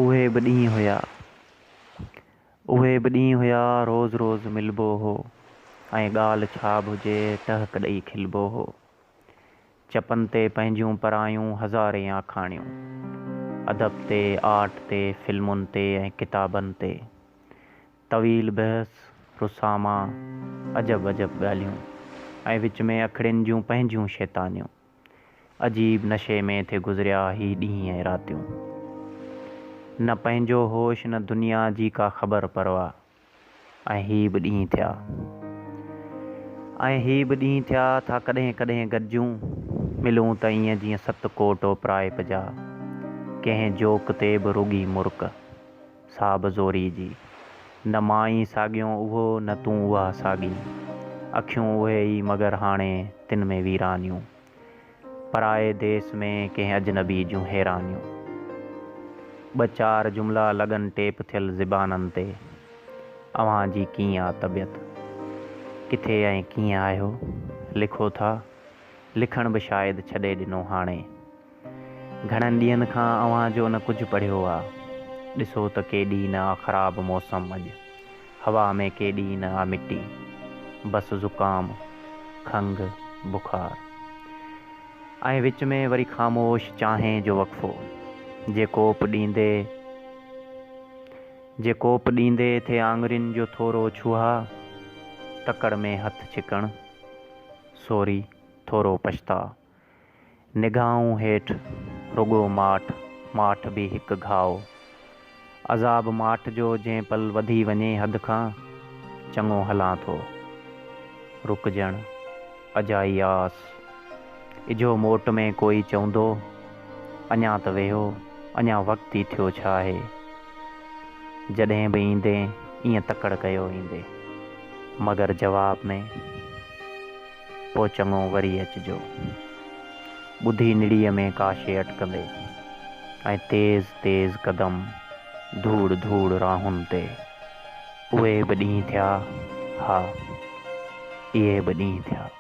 اهي به ڏينهن هيا. اهي به ڏينهن هيا روز روز ملبو هو ۽ ڳالهه ڇا به هجي ٽهڪ ڏئي کلبو هو. چپن تي پنهنجون پرايون هزارين آکاڻيون. ادب تي، آرٽ تي، فلمن تي ۽ ڪتابن تي. طويل بحث، رساما، عجب عجب ڳالهيون ۽ وچ ۾ اکڙين جون پنهنجون شيطانيون. عجيب نشي ۾ ٿي گذريا هي ڏينهن ۽ راتيون. نه پنهنجو هوش نه دنيا جي ڪا خبر پرواهه. ۽ هي به ڏينهن ٿيا. ۽ هي به ڏينهن ٿيا ٿا ڪڏهن ڪڏهن گڏجون، ملون ته ائين جيئن ست ڪوٽ اوپرائپ جا. ڪنهن جوڪ تي به رڳي مرڪ، سا به زوري جي. نه مان ئي ساڳيو اهو نه تون اها ساڳي. اکيون اهي ئي مگر هاڻي تن ۾ ويرانيون. پرائي ديس ۾ ڪنهن اجنبي جون حيرانيون. ٻه چار جملا لڳن ٽيپ ٿيل زبانن تي. اوهان جي ڪيئن آ طبيعت؟ ڪٿي ۽ ڪيئن آهيو؟ لکو ٿا؟ لکڻ به شايد ڇڏي ڏنو هاڻي. گهڻن ڏينهن کان اوهان جو نه ڪجهه پڙهيو آ. ڏسو ته ڪيڏي نه آ خراب موسم اڄ. هوا ۾ ڪيڏي نه آ مٽي. بس زڪام، کنگهه، بخار. ۽ وچ ۾ وري خاموش چانهه جو وقفو. جي ڪوپ ڏيندي جي ڪوپ ڏيندي ٿئي آڱرين جو ٿورو ڇهاء. تڪڙ ۾ هٿ ڇڪڻ. سوري، ٿورو پڇتاء. نگاهون هيٺ، رڳو ماٺ، ماٺ به هڪ گهاء. عذاب ماٺ جو جنهن پل وڌي وڃي حد کان، چڱو هلان ٿو. رڪجڻ، اجائي آس. اجهو موٽ ۾ ڪوئي چوندو، اڃا ته ويهو، اڃا وقت ئي ٿيو ڇا آهي. جڏهن به ايندين، ائين تڪڙ ڪيو ايندين. مگر جواب ۾. پوء چڱو وري اچجو. ٻڌي نڙيء ۾ ڪا شيء اٽڪندي ۽ تيز تيز قدم ڌوڙ ڌوڙ راهن تي. اهي به ڏينهن ٿيا، ها، اهي به ڏينهن ٿيا.